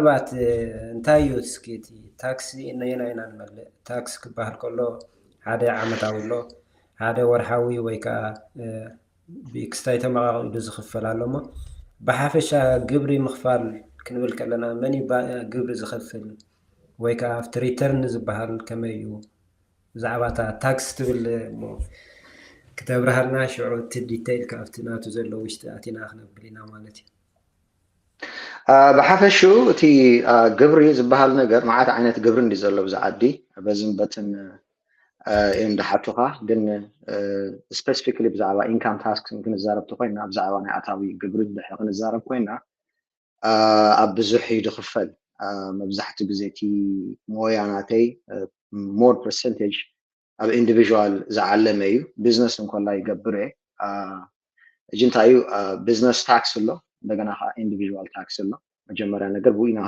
ምናልባት እንታይ እዩ እስኪ እቲ ታክሲ ነየናይ ኢና ንመልእ? ታክስ ክበሃል ከሎ ሓደ ዓመታዊ ኣሎ፣ ሓደ ወርሓዊ ወይ ከዓ ብክስታይ ተመቓቒሉ ዝኽፈል ኣሎ። እሞ ብሓፈሻ ግብሪ ምኽፋል ክንብል ከለና መን እዩ ግብሪ ዝኸፍል ወይ ከዓ ኣብቲ ሪተርን ዝበሃል ከመይ እዩ? ብዛዕባ እታ ታክስ ትብል እሞ ክተብርሃልና፣ ሽዑ እቲ ዲተይል ካብቲ ናቱ ዘሎ ውሽጢ ኣቲና ክነብል ኢና ማለት እዩ። ብሓፈሹ እቲ ግብሪ ዝበሃል ነገር መዓት ዓይነት ግብሪ እንዲ ዘሎ ብዛ ዓዲ በዝን በትን እዮም ዝሓቱኻ። ግን ስፔሲፊክሊ ብዛዕባ ኢንካም ታክስ ክንዛረብ ተኮይና ብዛዕባ ናይ ኣታዊ ግብሪ ድሕሪ ክንዛረብ ኮይና ኣብ ብዙሕ እዩ ዝኽፈል። መብዛሕትኡ ግዜ እቲ ሞያ ናተይ ሞር ፐርሰንቴጅ ኣብ ኢንዲቪዥዋል ዝዓለመ እዩ። ቢዝነስ እንኮላ ይገብር እየ። እጂ እንታይ እዩ ቢዝነስ ታክስ ኣሎ፣ እንደገና ከዓ ኢንዲቪዥዋል ታክስ ኣሎ። መጀመርያ ነገር ብኡ ኢና